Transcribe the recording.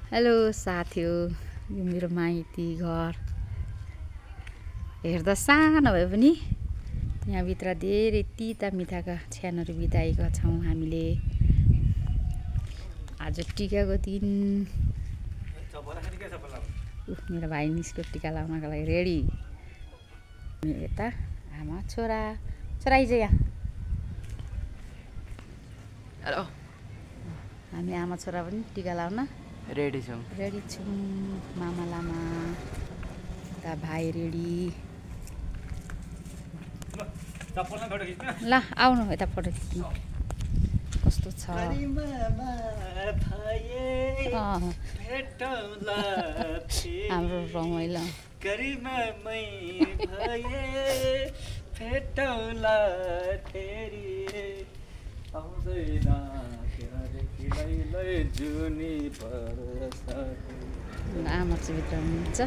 Hello साथीहरु, यो मेरो माइती घर हेर्दा सानो भए पनि यहाँभित्र धेरै तिता मिठाका क्षणहरू बिताएका छौँ हामीले। आज टिकाको दिन मेरो भाइ निस्क्यो टिका लाउनका लागि रेडी। यता आमा छोरा छोरा आइज यहाँ। हेलो, हामी आमा छोरा पनि टिका लाउन रेडी छौँ। मामा लामा यता भाइ रेडी। ल आउनु यता फोटो खिच्नु। कस्तो छ हाम्रो रमाइलो आमा चाहिँ भित्र हुनुहुन्छ।